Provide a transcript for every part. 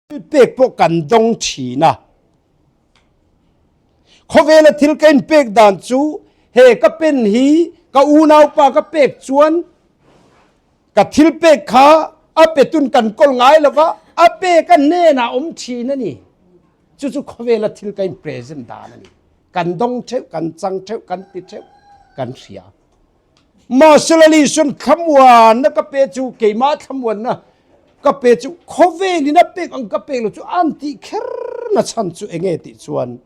Pek pawh kan dawng thin a. Khawvela thil ka inpek dan chu he ka pen hi ka unaupa ka pek chuan ka thil pek kha a petun kan kawl ngai lo va, a pek a hnenah awm thin a ni. Chu chu khawvela thil ka in present dan a ni. Kan dawng theuh, kan chang theuh, kan ti theuh, kan hria. Mahsela Isuan thlamuanna ka pe chu keimah thlamuanna ka pe chu khawvelin a pek ang ka pek lo chu an tih kher na chhan chu enge tih chuan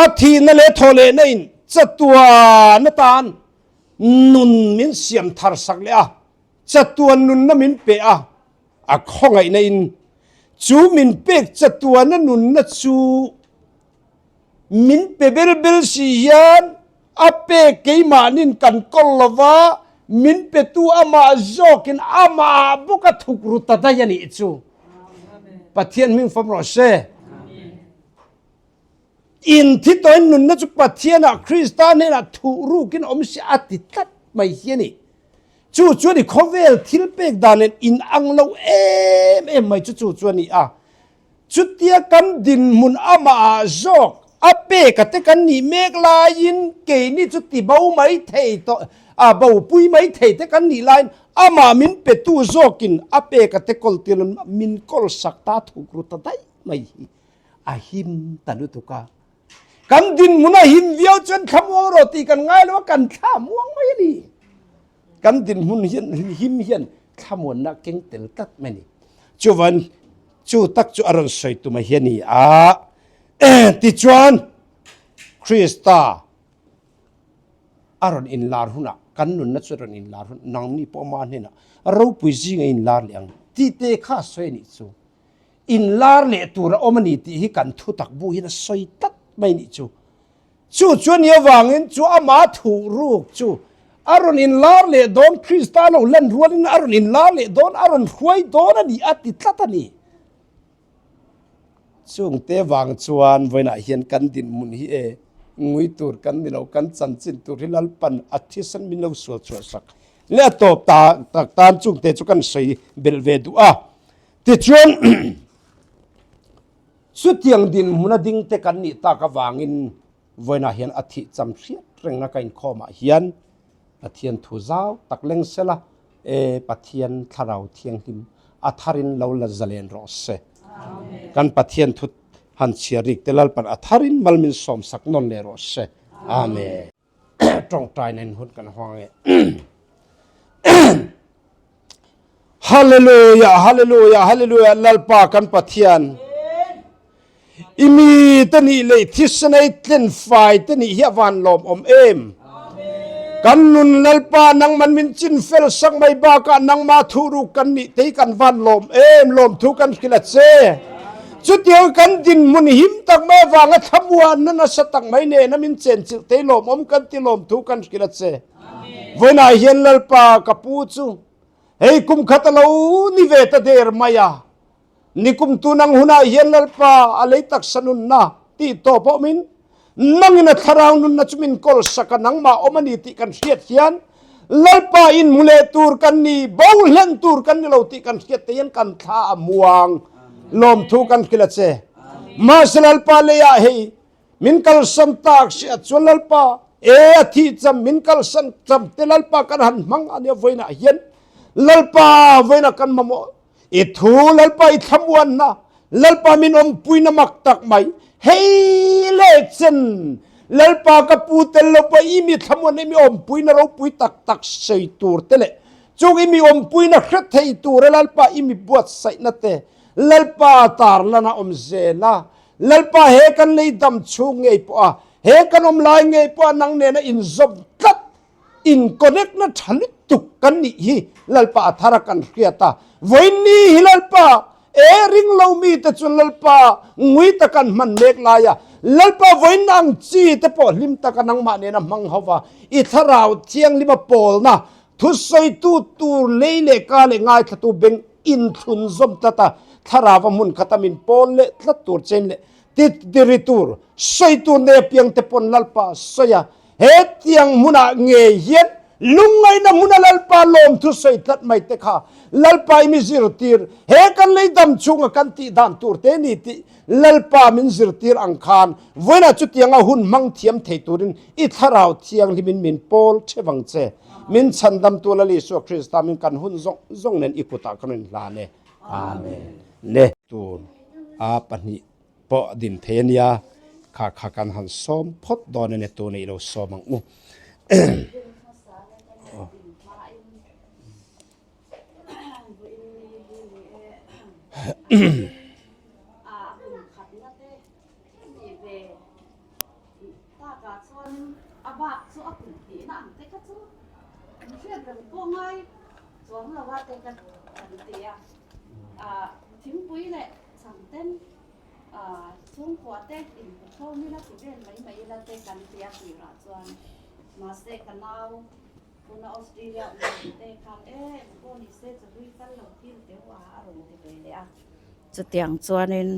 a thihna leh thaw lehna in chatuan atan nun min siam thar sak leh a chatuan nunna min pe a A khawngaihna in chu min pek chatuana nunna chu min pe bel bel si hian a pek keimahnin kan kawl lova, min petu amah zawkin amah bawk a thuk ru ta daih a nih chu. Pathian hming fam rawh se. In thi tawhin nunna chu Pathianah Krista hnenah thuh rukin awm si a ti tlat mai hi a ni. Chu chuan i khawvel thil pek dan nen in ang lo em em mai chu chu chu a ni a. Chutia kan dinhmun amah ah zawk a pek a te kan nih mek laiin keini chu ti bo mai thei tawh a bo pui mai thei te kan nih laiin amah min petu zawkin a pek a te kawl tir min kawl sak ta thuk ru ta daih mai hi a him ta lutuk a. Kan dinhmun a him viau chuan thlamuang rawh tih kan ngai lo a, kan thla muang mai a ni. Kan dinhmun hian him hian thlamuanna keng tel tlat mai a ni. Chuvan chu tak chu a rawn sawi tum a hi a ni a. Tichuan Krista a rawn inlar hunah kan nunna chu a rawn inlar hun nangni pawh ama hnenah ropui zinga inlar leh ang tih te kha a sawi a nih chu. Inlar leh tur a awm a ni tih hi kan thutak bu hian a sawi tlat mai nih chu. Chu chu a nih avangin chu ama thuh ruk chu a rawn inlar leh dawn, Krista lo lan rualin a rawn inlar leh dawn, a rawn hruai dawn a ni a ti tlat a ni. Chungte vang chuan vawiinah hian kan dinhmun hi e ngui tur kan ni lo, kan chanchin tur hi Lalpan a thisen min lo sual chhuah sak leh a tawp ta tak tan chungte chu kan sawi belh ve duh a. Tichuan, chutiang dinhmuna dingte kan nih tak avangin vawiinah hian a thih cham hriat rengna ka inkhawmah hian Pathian thu zau tak leng sela, e Pathian Thlarau Thianghlim a tharin lo la zalen rawh se. Kan Pathian thu han chhiar rik te Lalpan a tharin mal min sawmsak nawn leh rawh se. Amen. Tawngtai nen hun kan hawng e. Hallelujah, hallelujah, hallelujah, Lalpa kan Pathian. I mi te nih leh thisenei tlen fai te nih hi a van lawm awm em. Kan nun Lalpa nangman min chin fel sak mai bakah nangma thuruk kan nih te hi kan van lawm em, lawm thu kan hrilh a che. Chutiang kan dinhmun him tak mai avanga thlamuanna nasa tak mai nena min chenchilh te hi lawmawm kan ti lawm thu kan hrilh a che. Vawiinah hian Lalpa ka pu chu hei kum khat a lo ni ve ta der mai a, nikum tunang hunah hian Lalpa a lei taksa nunna tih tawp awmin nangin a thlarau nunna chu min kawl sak a, nangmah awm a ni tih kan hriat hian Lalpa in hmu leh tur kan ni, bo hlen tur kan ni lo tih kan hriat te hian kan thla a muang. Lawmthu kan hrilh a che. Mahse Lalpa leiah hei Min kalsan tak si a chuan Lalpa, e a thih cham min kalsan cham te Lalpa kan han hmang a nia vawiinah hian Lalpa vawiinah kan mamawh i thu Lalpa i thlamuanna Lalpa min awmpuina mak tak mai hei le chen Lalpa ka pu tel lo pawh i mi thlamuanna i mi awmpuina ropui tak tak sawi tur te leh chung i mi awmpuina hre thei tura Lalpa i mi buatsaihna te Lalpa tarlana awm zela Lalpa he kan lei dam chhung ngei pawh a, he kan awm lai ngei pawh a nang nena inzawm tlat, in connect na tha lutuk kan nih hi Lalpa a thar a kan hriat a. Vawiinni hi Lalpa e ring lo mi te chu Lalpa ngui tak an hman mek lai a, Lalpa vawiin ang chi te pawh hlim tak a nangmah nena hmang ho va, i thlarau thianghlim a pawlna thusawitu tur lei leh ka leh ngaithlatu beng inthlun zawm tlat a, thlarau a hmun khat a min pawl leh tlat tur chein leh titiri tur, sawi tur nei apiang te pawn Lalpa a sawi a, hetiang hmunah ngei hian Lungngaihna hmuna Lalpa lawmthu sawi tlat mai te kha Lalpa i mi zirtir, he kan lei dam chhunga kan tih dan tur te ni tih Lalpa min zirtir ang khan vawiinah chutianga hun hmang thiam thei turin i Thlarau Thianghlimin min pawl theuh ang che. Min chhandamtu Lal Isua Krista min kan hun zawng zawng nen i kutah kan rawn hlan e. Amen. Ne. Tun a pahnih pawh a din thei a nia, kha kha kan han sawm phawt dawn a ni, tun i lo sawm ang u. Chhungkua te inhmukhawm ila ti vel mai mai ila te kan ti a tirah chuan mahse ka nau tuna Australia awm ve te khan e engpawh ni se chahlui kal lo thil teuh a a rawn ti ve leh a. Chutiang chuanin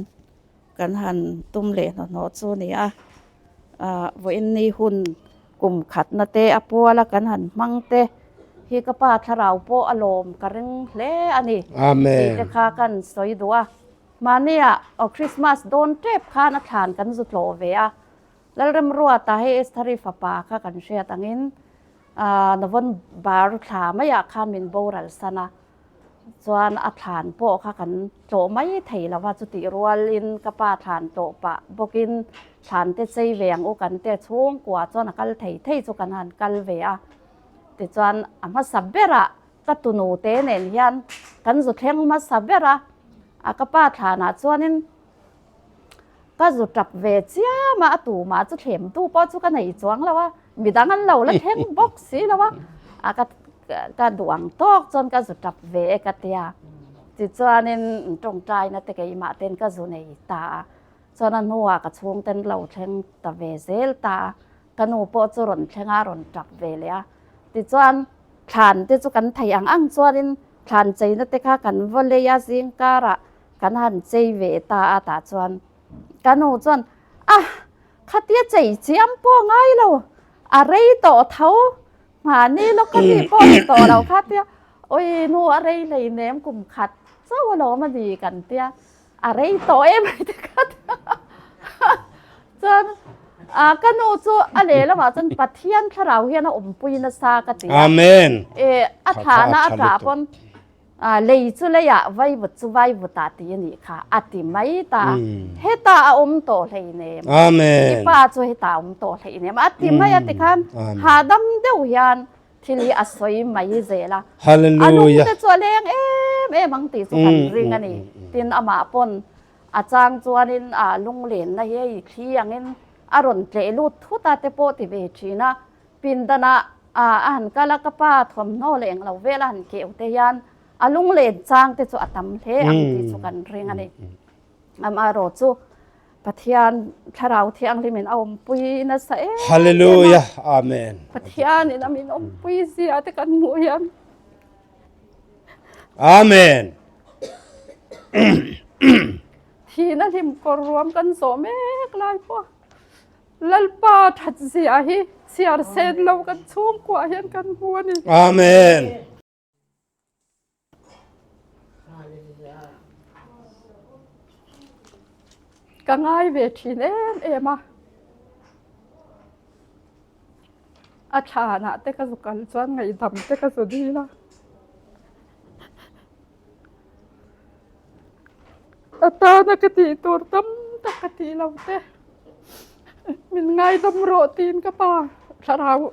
kan han tum leh hnahnawh chu a ni a, vawiin ni hun kum khatna te a pual a kan han hmang te hi ka pa thlarau pawh a lawm ka ring hle a ni tih te kha kan sawi duh a. Mahnia aw Christmas dawn tep khan a thlan kan zu tlawh ve a, Lalremruata hei Estheri fapa kha kan hriat angin November thla maiah khan min boral san a, chuan a thlan pawh kha kan tlawh mai thei lo va, chutih rualin ka pa thlan tlawh pah bawkin thlan te chei ve ang u kan te chhungkua chuan a kal thei thei chu kan han kal ve a, tichuan a hmasa berah Ka tunu te nen hian kan zu thleng hmasa ber a, a ka pa thlanah chuanin ka zu tap ve chiam a, a tumah chu thlem tu pawh chu ka nei chuang lo a, midang an lo la thleng bawk si lo a, a ka ka duh ang tawk chuan ka zu tap ve e ka tia, tichuanin tawngtaina te keimah ten ka zu nei ta a, chuan a hnuah ka chhungten lo thleng ta ve zel ta a, ka nu pawh chu rawn thleng a rawn tap ve leh a, tichuan Thlan te chu kan thei ang ang chuanin thlan cheina te kha kan va lei a, zing karah kan han chei ve ta a tah chuan ka nu chuan a khatia chei chiam pawh a ngai lo, a rei tawh tho mahni lawk a mi pawh ni tawh lo kha tia awi nu a rei hlei nem kum khat chauh alawm a ni kan tia a rei tawh em ai te kha chuan a ka nu chu a leh lamah chuan Pathian thlarau hian a awmpui nasa ka ti a Amen. E a thlana a tah pawn a lei chu leiah vaivut chu vaivut ah ti a nih kha a ti mai ta heta a awm tawh hlei nem Amen. I pa chu heta a awm tawh hlei nem a ti mai a tikhan hahdam deuh hian Thil hi a sawi mai zel a. Hallelujah. A lungte chu a leng em em ang tih chu kan ring a ni. Tin amah pawn a chang chuanin a lunglenna hi hei thli angin a rawn tleh lut thut a te pawh ti ve thin a. Pindanah a han kal a ka pa thawmhnaw leh englo vel a han keu te hian a lunglen chang te chu a tam hle ang tih chu kan ring a ni. Amaherawh chu Pathian Thlarau Thianghlim in a awmpui nasa em em a. Hallelujah Amen. Pathian in a min awmpui zia te kan hmuh hian. Amen. Thihna hlim kawr ruam kan zawh mek lai pawh Lalpa that zia hi chhiar sen lo kan chhungkuah hian kan hmu a ni. Amen. Ka ngai ve thin em em a, a thlanah te ka zu kal chuan ngaihdam te ka zu dil a, a tana ka tih tur tam tak ka tih lo te, min ngaidam rawh tiin ka pa thlarau.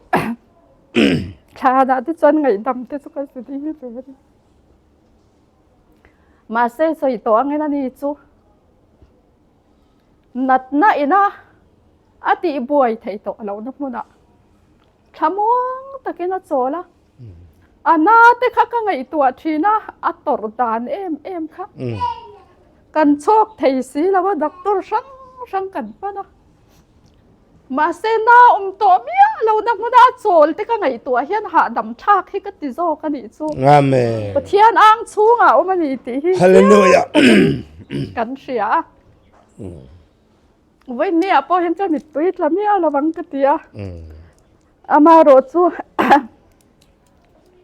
Thlanah te chuan ngaihdam te chu ka zu dil ve a ni. Mahse sawi tawh angin a ni chu natna ina a tih buai theih tawh lohna hmunah thlamuang takin a chawl a. A na te kha ka ngaihtuah thin a, a tawrh dan em em kha. Kan chhawk thei si lo a, doctor hrang hrang kan pan a. Mahse na awm tawh miah lo na hmuna chawl te ka ngaihtuah hian hahdam thlak hi ka ti zawk a nih chu. Amen. Pathian ang chhungah awm a ni tih hi Hallelujah. kan hria a. Vawiinniah pawh hian ka mittui tla miah lo ang ka ti a. Amaherawh chu.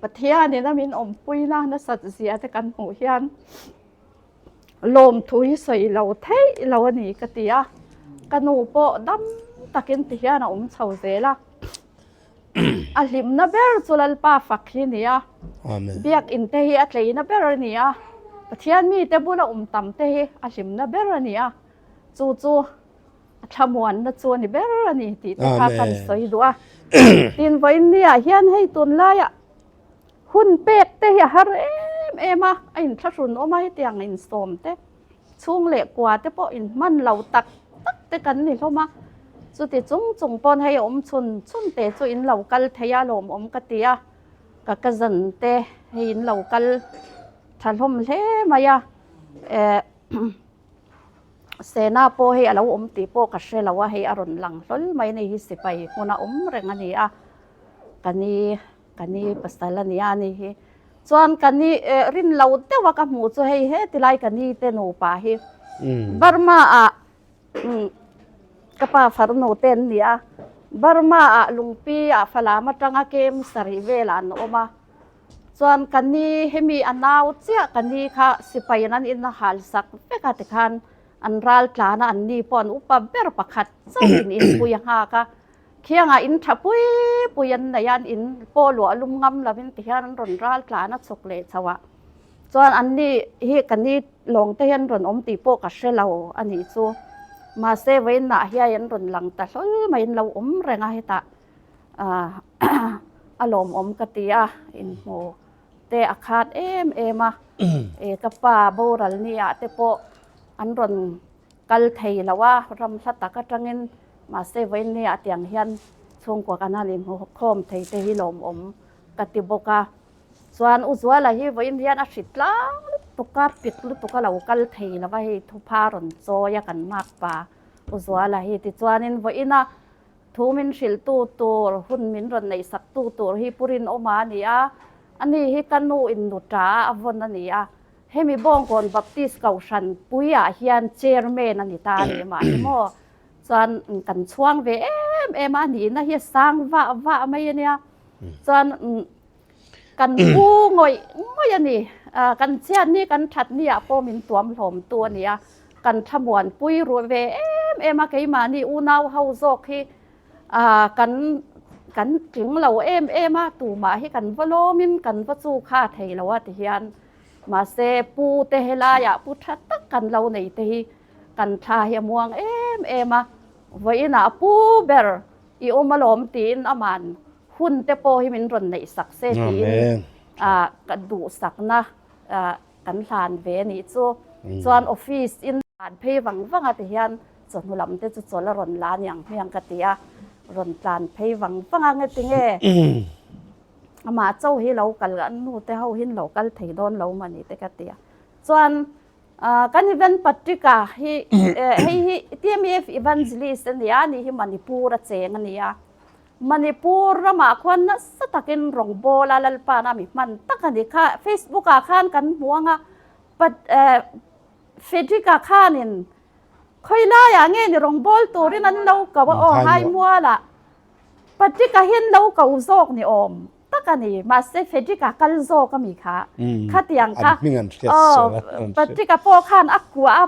Pathianin a min awmpuina nasat zia te kan hmuh hian lawmthu hi sawi lo theih lo a ni ka ti a, ka nu pawh dam takin ti hian a awm chho zel a, a hlimna ber chu Lalpa fak hi a ni a, biakinn te hi a tleina ber a ni a, Pathian mite bula awm tam te hi a hlimna ber a ni a, chu chu a thlamuanna chu a ni ber a ni tih te kha kan sawi duh a. Tin, vawiinniah hian hei tunlaiah hun pek te hi a har em em a, a inthlahrun awm a, hetiang insawm te, chhung leh kua te pawh inhman lo tak tak te kan ni hlawm a. Chuti chung chung pawn hei awm chhun chhun te chu in lo kal thei a, lawmawm ka ti a, ka cousin te hei in lo kal tha hlawm hle mai a, eh. Sena pawh hei a lo awm tih pawh ka hre lo a, hei a rawn lang hlawl mai a ni hi sipai hmuna awm reng a ni a, ka ni ka ni pasal a ni a ni hi chuan ka ni eh rin lo deuh a ka hmuh chu hei heti lai ka ni te nupa hi Burma ah umm ka pa farnu te an ni a, Burma ah lungpi ah Falam atanga kem sarih velah an awm a. Chuan ka ni hemi a nau chiah ka ni kha sipaiin an in a hal sak vek a tikhan an ral tlan a an ni pawh an upa ber pakhat chauhin inpui a nghak a, khiangah in tha pui pui an nei a an in pawh luah lum ngam lovin tihian an rawn ral tlan a chhuk leh chho ah chuan an ni hi ka ni lawng te hian rawn awm tih pawh ka hre lo a nih chu mahse vawiinah hian an rawn lang ta hlawl mai in lo awm reng a hetah. a lawmawm ka ti a, inhmu te a khat em em a, e ka pa boral ni ah te pawh an rawn kal thei lo a, ram hla tak atangin mahse vawiin ni ah tiang hian chhungkua kan han inhmu khawm thei te hi lawmawm ka ti bawk a, chuan U Zuala hi vawiin hian a hrit tlang lutuk a, pik lutuk a lo kal thei lo va hei thupha rawn chawi a kan mak pa U Zuala hi tichuanin vawiin a. Thu min hrilhtu tur, hun min rawn neihsaktu tur hi Pu Rinawma a ni a, ani hi ka nu in nuṭa a vawn a ni a. Hemi Bawngkawn Baptist Kohhran puiah hian Chairman a ni ta a ni mah ni maw? Chuan kan chhuang ve em em a, a nihna hi a sang vah vah mai a nia. Chuan kan pu ngawih ngawih a ni. Kan chhiat ni, kan that ni ah pawh min tuam hlawmtu a ni a. Kan thlamuanpui ruh ve em em a, keimahni unau ho zawk hi kan kan tling lo em em a, tumah hi kan va lawmin kan va chu kha thei lo a ti hian mahse pu te helaiah pu tha tak kan lo nei te hi kan thla hi a muang em em a, vawiinah pu ber i awm alawm tiin aman hun te pawh hi min rawn neih sak se tiin ka duhsakna Kan hlan ve a nih chu. Chuan office in tlan phei vang vang a ti hian chawhnu lam te chu chawl a rawn la a niang hmiang ka ti a, rawn tlan phei vang vang a nge tinge amah cho hi lo kal an nu te ho hin lo kal thei dawn lo mah ni te ka ti a. Chuan kan event Patrika hi hei hi TMF evangelist a ni a, ani hi Manipur a cheng a ni a. Manipur ramah khuan nasa takin rawngbawl a Lalpana mi hman tak a ni kha. Facebook ah khan kan hmu ang a, Pat eh Frederick-a khanin khawi laiah nge ni rawngbawl turin an lo ko a, aw Haimualah Patrick-a hian lo ko zawk ni awm tak a ni, mahse Frederick-a kal zawk a mi kha, khatiang kha aw Patrick-a pawh khan a kuah a,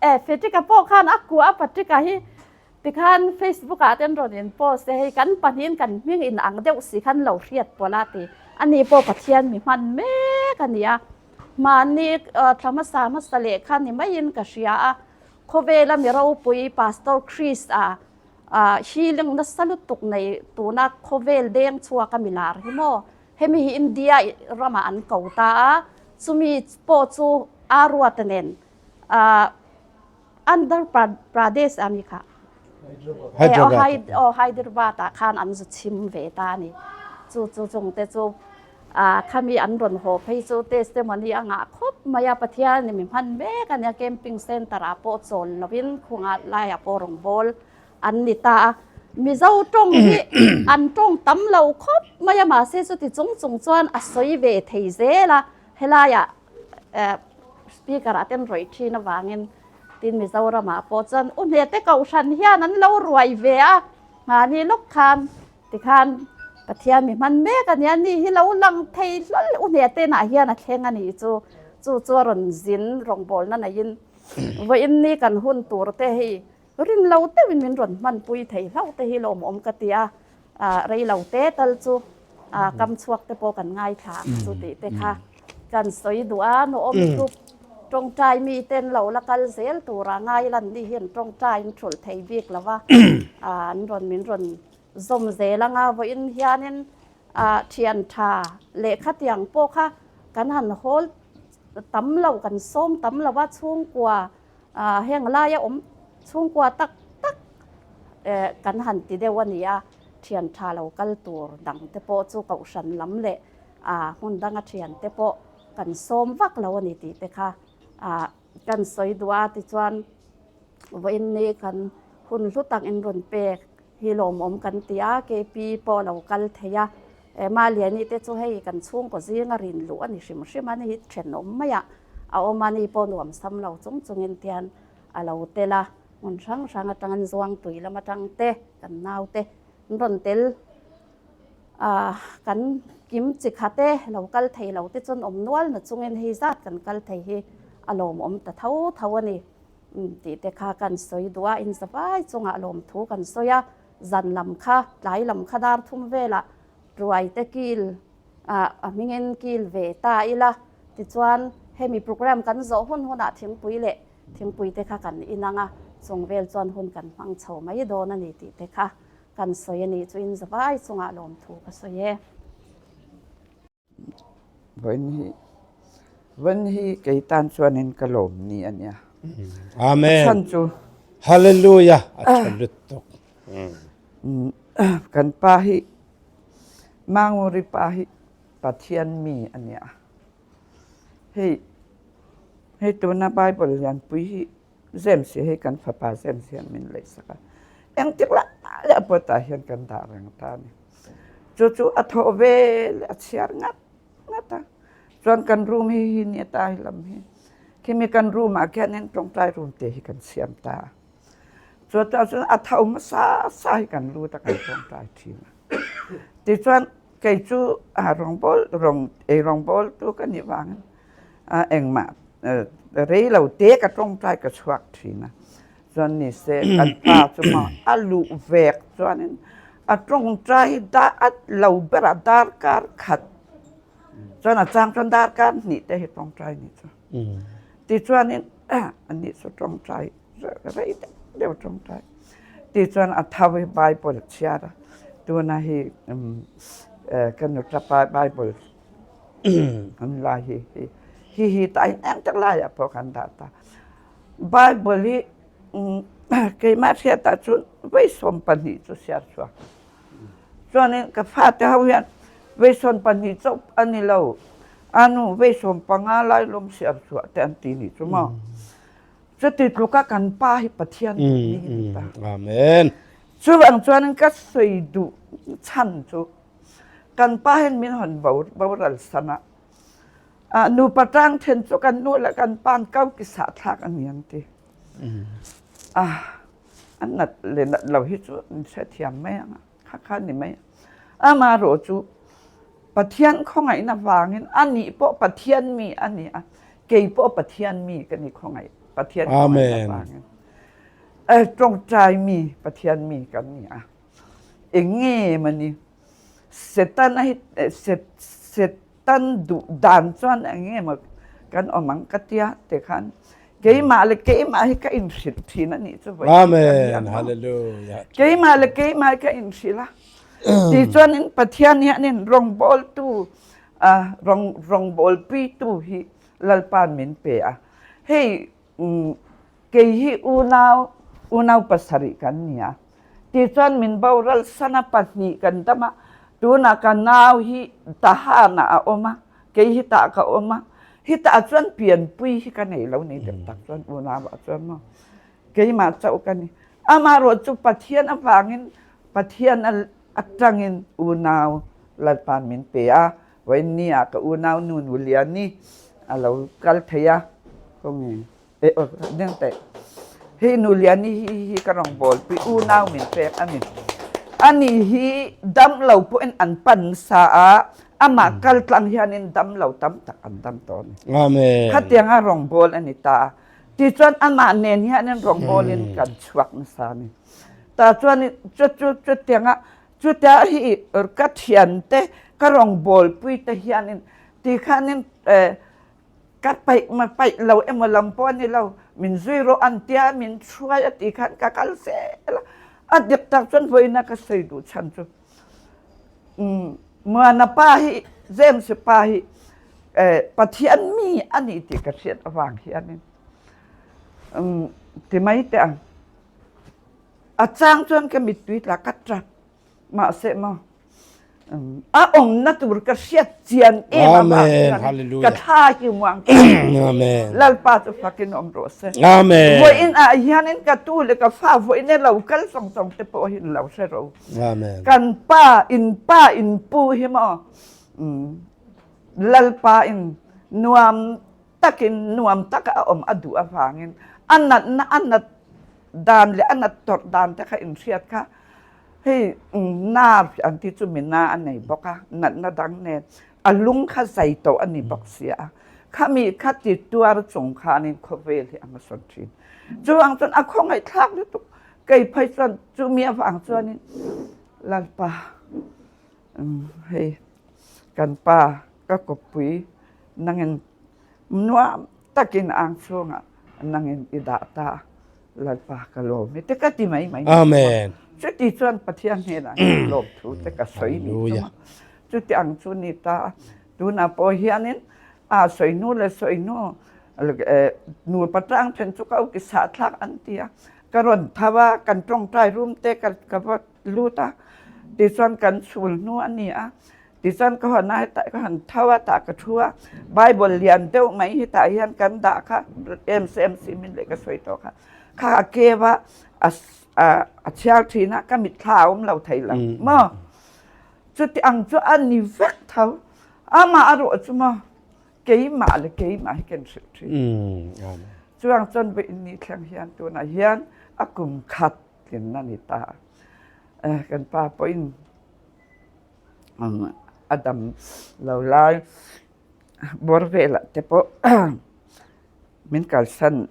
eh Frederick-a pawh khan a kuah a Patrick-a hi Tikhan Facebook ah ten rawn in post e, hei kan pahnihin kan hming in ang deuh si khan lo hriat pawlh a ti. Ani pawh Pathian mi hman mek a ni a, mahni thla hmasa hmasa leh kha ni maiin ka hria a, khawvela mi ropui Pastor Chris a healing nasa lutuk nei tuna khawvel deng chhuak a mi lar hi maw, hemi hi India ramah an ko ta a, chumi pawh chu aa ruata nen Andhra Pradesh a mi kha Hyderabad oh Hyderabad ah khan an zu chim ve ta a ni chu chu chung te chu khami an rawn haw phei chu testimony a ngah khawp mai a Pathian in mi hman mek a nia camping center ah pawh chawl lovin khunga laiah pawh rawngbawl an ni ta a Mizo tawng hi an tawng tam lo khawp mai a mahse chuti chung chung chuan a sawi ve thei zel a helaiah Speaker ah ten rawih thin avangin tin Mizoram ah pawh chuan u hnete kohhran hian an lo ruai ve a, mahni lawk khan tikhan Pathian mi hman mek a nia, ni hi lo lang thei hlawl u hne te nah hian a thleng a nih chu. Chu chu a rawn zin rawngbawlna neiin vawiin ni kan hun tur te hei rin lo deuhin min rawn hmanpui thei hlauh te hi lawmawm ka ti a, rei lo te tal chu kam chhuak te pawh kan ngaithla ang chu tih te kha kan sawi duh a, nuawm group tawngtai mi ten lo la kal zel tura ngai lan ni hian tawngtai an thulh thei bik lo va, an rawn min rawn zawm zel anga vawiin hianin thian tha lehkha tiang pawh kha kan han hawl tam lo kan sawm tam lo a chhungkua heng laia awm chhungkua tak tak kan han ti deuh a ni a, thian tha lo kal tur dang te pawh chu kohhran lam leh hmun danga thian te pawh kan sawm vak lo a ni tih te kha kan sawi duh a tichuan vawiin ni kan hun hlu tak in rawn pek hi lawmawm kan ti a, KP pawh a lo kal thei a, Maliani te chu hei kan chhungkaw zinga rin luh a ni hrim hrim a, ni thenawm maiah a awm a, ni pawh nuam sam lo chung chungin tian a lo tel a, hmun hrang hrang atangin Zuangtui lam atang te kan naute an rawn tel a, kan kim chi khat e, lo kal thei lo te chuan awm nual na chungin hei zat kan kal thei hi a lawmawm ta tho tho a ni. Tih te kha kan sawi duh a, inzavai chungah lawmthu kan sawi a, zan lam kha, tlai lam kha dar thum velah ruai te kil ah a hmingin kil ve ta ila, tichuan hemi program kan zawh hun hunah thingpui leh thingpui te kha kan inang a, chung vel chuan hun kan hmang chho mai dawn a ni tih te kha kan sawi a nih chu inzavai chungah lawmthu ka sawi e. Vawiin hi vawiin hi kei tan chuanin ka lawm ni a nia. Amen. Chhan chu. Hallelujah. A tha lutuk. Kan pa hi Manguri pa hi Pathian mi a nia. Hei hei tuna Bible lianpui hi James hi hei kan fapa James hian min leisak a. Engtik lai leh pawh tah hian kan dah reng ta a ni. Chu chu a thawh ve leh a chhiar ngat ngat a. Chuan kan room hi hi ni ta hi lam hi. Khimi kan room ah khianin tawngtai room te hi kan siam ta a. Chu tah chuan a tho hmasa sa hi kan lut a kan tawngtai thin a. Tichuan kei chu rawngbawl rawng ei rawngbawl tu ka nih vangin engmah rei lo te ka tawngtai ka chhuak thin a. Chuan ni se kan pa chu maw a luh vek chuanin a tawngtai hi a lo berah darkar khat chuan a chang chuan darkar hnih te hi tawngtai ni chu. Tichuanin ani chu tawngtai rei deuh deuh tawngtai. Tichuan a tho hi Bible chhiar a tuna hi ka nuṭapa Bible an lai hi hi hi tah hian eng tak laiah pawh kan dah ta. Bible hi keimah hriatah chuan vawi 12 chu siar chhuak. Chuanin ka fate ho hian vawi 12 chauh a ni lo, a nu vawi 15 lai lawm siar chhuah te an ti nih chu maw. Chuti tluka kan pa hi Pathian duh ni hi ni ta. Amen. Chuvang chuanin ka sawi duh chhan chu kan pa hian min hawn boral san a, Nupa ṭang ṭhen cu kan nu le kan pa an ko ki sahthlak a ni an ti. An nat le nat lo hi cu an hrethiam mai ang kha kha ni mai. Amarawh cu Pathian khawngaihnak vangin anih pawh Pathian mi a ni a, kei pawh Pathian mi ka ni khawngaih Pathian khawngaihnak vangin. Ṭongṭai mi Pathian mi kan ni a. Eng nge mani Setana hi Setan duh dan chuan eng nge maw kan awm ang ka tia te khan keimah le keimah hi ka inhrilh thin a nih chu vawi Amen hallelujah keimah le keimah hi ka inhrilh a ti chuan in Pathian hianin rawngbawltu rawng rawngbawlpuitu hi Lalpa'n min pe a hei Kei hi unau, unau pasarih kan ni a. Tichuan min boral sana pahnih kan dam a, tunah ka nau hi Tahanah a awm a, kei hi tah ka awm a. Hitah chuan pianpui hi ka nei lo ni deuh tak chuan unauah chuan maw keimah chauh ka ni. Amaherawh chu Pathian avangin Pathian atangin unau Lalpa'n min pe a, Vawiin ah ka unau nu nu Liani a lo kal thei a, khawnge hei nu Liani hi hi ka rawngbawlpui unau min pek a ni. Ani hi damlo pawhin an pan nasa a, amah kaltlang hianin damlo tam tak an dam tawh a ni. Amen. Khatianga rawngbawl a ni ta a. Tichuan amah nen hianin rawngbawlin kan chhuak nasa a ni. Tah chuan chu chu chutianga chutia hi ka thiante ka rawngbawlpui te hianin tikhanin Ka paih ma paih lo emaw lam pawh a ni lo, min zui rawh an tia min hruai a tih khan ka kal zel a, a dik tak chuan vawiina ka sawi duh chhan chu Muana pa hi James pa hi Pathian mi a ni tih ka hriat avang hianin ti mai teh ang, a chang chuan ka mittui tla ka tap mahse maw. A awmna tur ka hriat chian em avang hian ka thla hi muang Amen. Lalpa chu fakin awm rawh se. Amen. Vawiin ah hianin ka tu leh ka fa vawiin e lo kal sawng sawng te pawh hi lo hre ro. Amen. Kan pa in pa in pu hi maw Lalpa in nuam takin nuam taka a awm a duh avangin a natna a nat dan leh a nat tawrh dan te kha in hriat kha Hei nerve an tih chu mina a nei bawk a, natna dang nen a lung kha zai tawh a ni bawk sia a, khami kha ti tuar chung khanin khawvel hi a hmasawn thin. Chuvang chuan a khawngaihthlak lutuk, kei phei chuan chumi avang chuanin Lalpa hei kan pa ka kawppui nangin Nuam takin ang chhungah nangin i dah ta Lalpa ka lawm i te ka ti mai mai. Amen. Chuti chuan Pathian hnenah hian lawm thu te ka sawi ni chunga. Chuti ang chu ni ta tunah pawh hianin a sawi hnu leh sawi hnu nupa tang then chu ka u ki sah thlak an ti a ka rawn tho a kan tawngtai room te ka va lut a tichuan kan chhul hnu a ni a Tichuan ka hawn a, hetah ka han tho a, tah ka thu a, Bible lian deuh mai hi tah hian kan dah kha, MCMC min leh ka sawi tawh kha, kha a keu a, a chhiar thin a, ka mitthla a awm lo thei lo maw? Chuti ang chu a ni vek tho, amah a rawh chu maw, keimah leh keimah hi kan hrilh thin. Chuang chuan vawiin ni thleng hian tunah hian a kum khat tlinna ni ta, kan pa pawhin A dam lo lai bawr velah te pawh min kalsan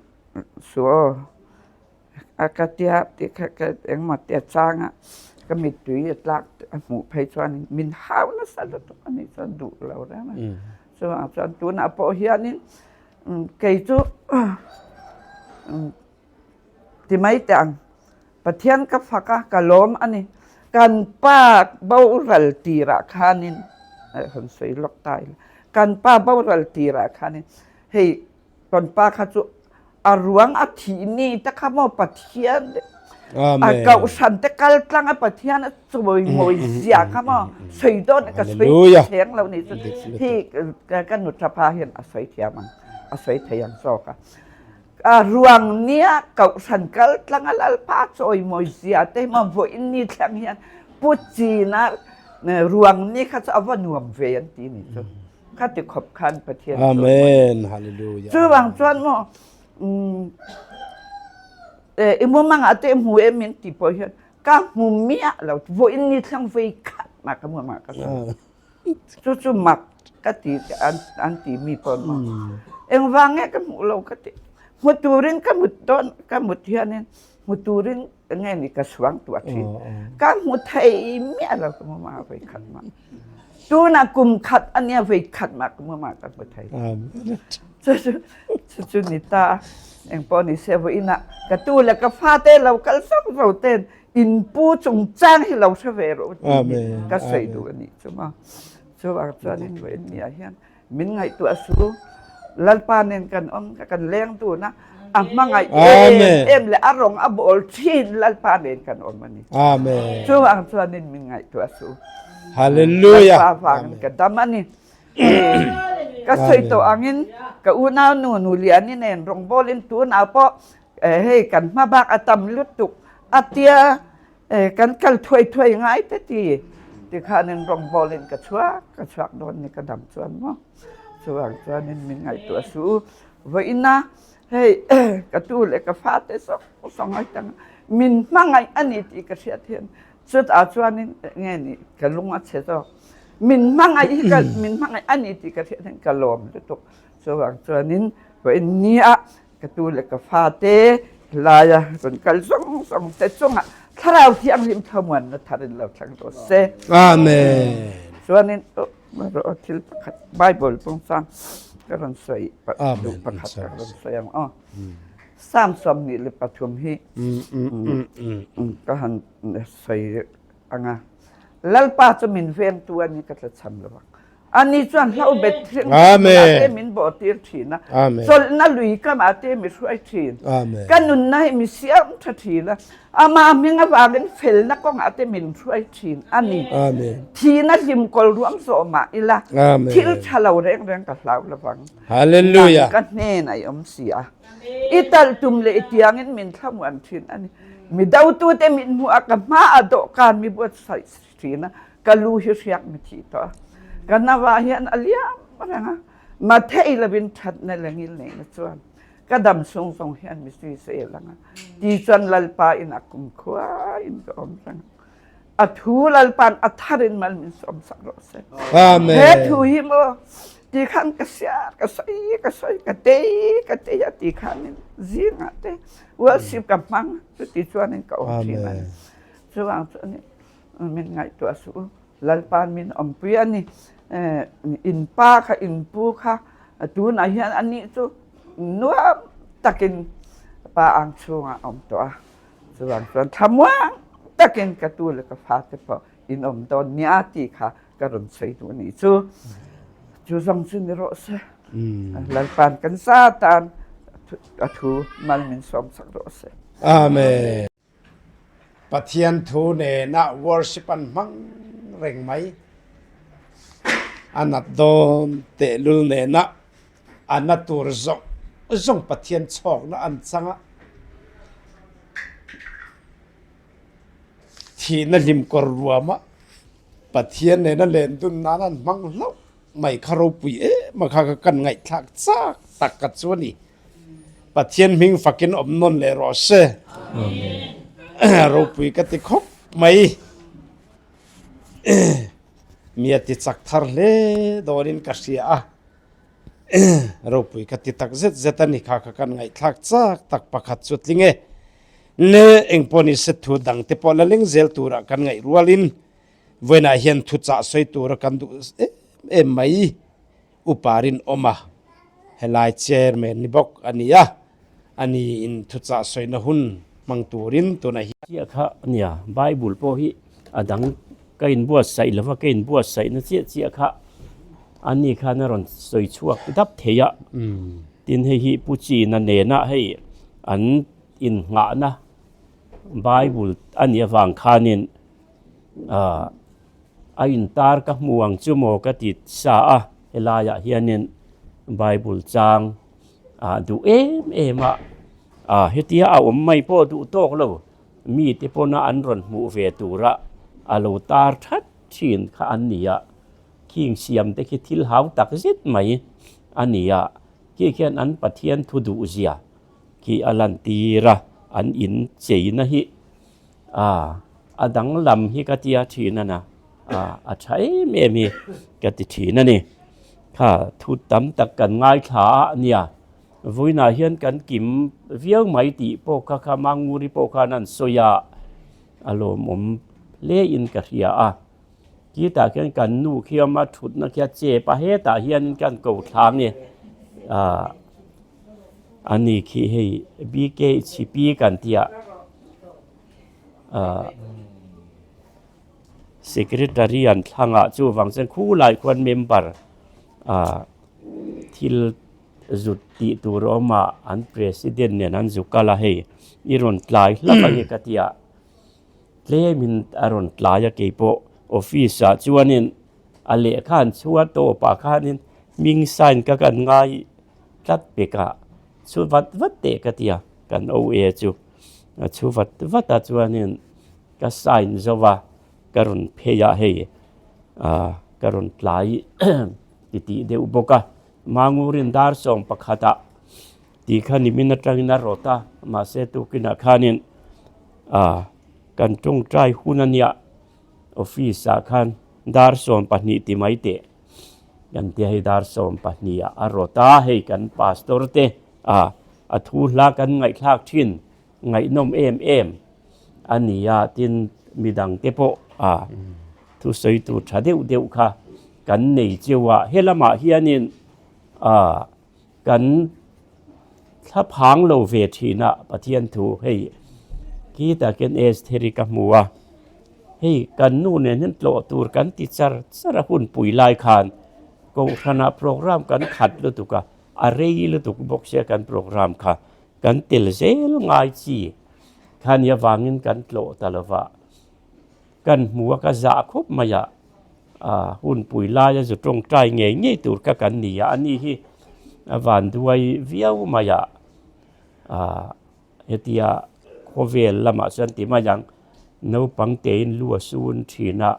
suh aw a ka tia tih kha ka engmaw te a chang a ka mittui a tlak a hmuh phei chuan min hau nasa lutuk a nih chuan duh lo reng a chuvang chuan tunah pawh hianin kei chu Ti mai teh ang. Pathian ka fak a, ka lawm a ni. Kan pa boral tirah khanin, han sawi lawk ta ila, kan pa boral tirah khanin hei kan pa kha chu a ruang a thih ni te kha maw Pathian a kohhran te kal tlang a Pathian a chawimawi zia kha maw sawi dawn ka sawi thleng lo ni chu hi ka nuṭapa hian a sawi thiam ang, a sawi thei ang zawk a. A ruang nia kohhran kal tlang a Lalpa chawimawi zia te maw vawiin ni thleng hian Pu China ruang ni kha chu a va nuam ve an ti ni chu. Kha ti khawp khan Pathian Amen. Hallelujah. Chuvang chuan maw i mumang ah te hmu em min ti pawh hian ka hmu miah lo vawiin ni thleng vei khat mah ka mumang ka sawi. Chu chu mak ka ti an an ti mi pawh maw. Engvang nge ka hmuh lo ka ti. Hmu turin ka mut dawn ka mut hianin hmu turin nge ni ka suang tuah thin. Ka hmu thei miah lo ka hmu mah vei khat mah. Tunah kum khat a nia vei khat mah ka hmu mah ka hmu thei. Chu chu chu chu ni ta engpawh ni se vawiinah ka tu leh ka fate lo kal zawk zo ten In pu chungchang hi lo hre ve rawh u tih hi ka sawi duh a nih chu maw. Chuvang chuanin vawiin ni ah hian min ngaihtuah suh u. Lalpa nen kan awm kha kan leng dun a, a hmangaih em em leh a rawng a bawl thin Lalpa nen kan awm a ni. Chuvang chuanin min ngaihtuah suh u. Hallelujah. Lalpa vangin ka dam a ni. Ka sawi tawh angin ka unau nu nu Liani nen rawngbawlin tunah pawh Hei kan hma bak a tam lutuk a tia kan kal thuai thuai ngai te ti tikhanin rawngbawl in ka chhuak ka chhuak dawn ni ka dam chuan maw chuvang chuanin min ngaihtuah suh u vawiina hei ka tu leh ka fate zawng zawng ai tang min hmangaih a ni tih ka hriat hian. Chutah chuanin nge ni ka lung a chhe zawk. Min hmangaih hi ka min hmangaih a ni tih ka hriat hian ka lawm lutuk. Chuvang chuanin vawiin nia ka tu leh ka fate laia rawn kal zawng zawng te chungah Thlarau Thianghlim thlamuanna tharin lo thleng rawh se. Amen. Chuanin rawh thil pakhat Bible chungchang ka rawn sawi duh pakhat ka rawn sawi ang aw. Psalm 23 hi ka han sawi anga Lalpa chu min vengtu a ni ka tlachham lo ang. Ani chuan hlo bet hring te min bawh tir thin a. Chawlhna lui kamah te mi hruai thin. Ka nunna hi mi siam tha thin a. Ama hming avangin felna kawngah te min hruai thin a ni. Thihna hlim kawl ruam zawh mah ila thil tha lo reng reng ka hlau lovang. Hallelujah. Nang ka hnen a i awm si a. I talh tum leh i tiangin min thlamuan thin a ni. Mi dotute mit hmuh a ka hma a dawhkan mi buatsaih thin a, ka lu hi hriak mi thih tawh a. Ka navah hian a liam reng a, ma thei lovin thatna leh ngilneihna chuan ka dam chhung zawng hian mi zui zel ang a. Ti chuan Lalpa in a kumkhua in ka awm reng a. A thu Lalpa'n a tharin mal min sawmsak rawh se. Amen. He thu hi maw ti khan ka siar ka sawi ka sawi ka tei ka tei a ti khan zingah te worship ka hmang chuti chuanin ka awm thin a ni. Chuvang chuan min ngaihtuah suh u. Lalpa'n min awmpui a ni. In pa kha in pu kha tunah hian anih chu nuam takin pa ang chhungah a awm tawh a. Chuvang chuan thlamuang takin ka tu le ka fate pawh in awm dawn nia ti kha ka rawn sawi duh ni chu. Chu zawng chu ni rawh se. Lalpan kan sa tan a thu mal min sawm sak rawh se. Amen. Pathian thu nena worship an hmang reng mai. A nat dawn tehlul nena A na tur zawng zawng Pathian chhawkna an chang a, thihna hlimkawr ruama Pathian nena lendun nan an hmang hlauh mai kha ropui em a kha kha kan ngaihthlak chak tak ka chu a ni. Pathian hming fakin awm nawn leh rawh se. Ropui ka ti khawp mai. Mi a ti chak thar hle dawnin ka hria a. Ropui ka ti tak zet zet a ni kha kha kan ngaihthlak chak tak pakhat chu tling e. Le engpawh ni se thu dang te pawh la leng zel turah kan ngaih rualin vawiinah hian thuchah sawi tura kan duh em em mai upa rinawm a helai chairman ni bawk a ni a. A ni in thuchah sawina hun hmang turin tunah hian. Chiah kha a nia, Bible pawh hi a dang ka inbuatsaih lova ka inbuatsaihna chiah chiah kha a ni khan a rawn sawi chhuak dap thei a, tin hei hi Pu China nena hei an innghahna Bible a nih avang khanin ah a intar ka hmu ang chu maw ka ti sa a, helaiah hianin Bible chang. Ah duh em em a, ah hetia a awm mai pawh duh tawk lo, mite pawna an rawn hmuh ve tura a lo tar that thin kha an ni a, khing siam te khi thil hau tak zet mai a ni a, khi khian an Pathian thu duh zia khi a lan tir a, an in cheina hi ah a danglam hi ka tia thin a na. A tha em em hi ka ti thin a ni. Kha thu tam tak kan ngaithla a nia. Vawiinah hian kan kim viau mai tih pawh kha kha Manguri pawh khan an sawi a, a lawmawm hle in ka hria a. Khitah khian kan nu khi a awm a, thutna khi a chep a, hetah hianin kan ko thla nge a ni khi hei BKHP kan tih ah ah. Secretary an thlang ah chuvang chuan khulai khuan member ah thil zut tih tur a awm a an president nen an zu kal a hei i rawn tlai hlauh a ni ka ti a tlemin a rawn tlai a keipawh office ah chuanin a lehkha an chhuah tawpah khanin hming sign ka kan ngai tlat pek a chhu vat vat teh ka ti a kan OA chu a chhu vat vat a chuanin. Ka sign zo va, ka rawn phei a hei ah ka rawn tlai titih deuh bawk a, Mangurin dar sawm pakhatah tih kha nimin atangin a rawt a, mahse tukinah khanin ah. Kan tawngtai hun a nia, office ah khan dar 12 ti mai teh kan tia hei dar 12 ah a rawt a, hei kan pastor te a a thu hla kan ngaihthlak thin ngaihnawm em em a ni a, tin midang te pawh a thusawi tur tha deuh deuh kha kan nei cheu a, helamah hianin a Kan thlaphang lo ve thin a Pathian thu hei khi takin Estheri ka hmu a, hei kan nu nen hian tlawh tur kan ti char char a hun pui lai khan Kohhranah program kan khat lutuk a, a rei lutuk bawk sia kan program kha kan tel zel ngai chi kha nia vangin kan tlawh ta lo va. Kan hmu a ka zah khawp mai a, a hunpui laia zu tawngtai ngei ngei tur kha kan ni a, ani hi a van duai viau mai a, a hetia khawvel lamah chuan ti mai ang naupang tein lu a sun thin a,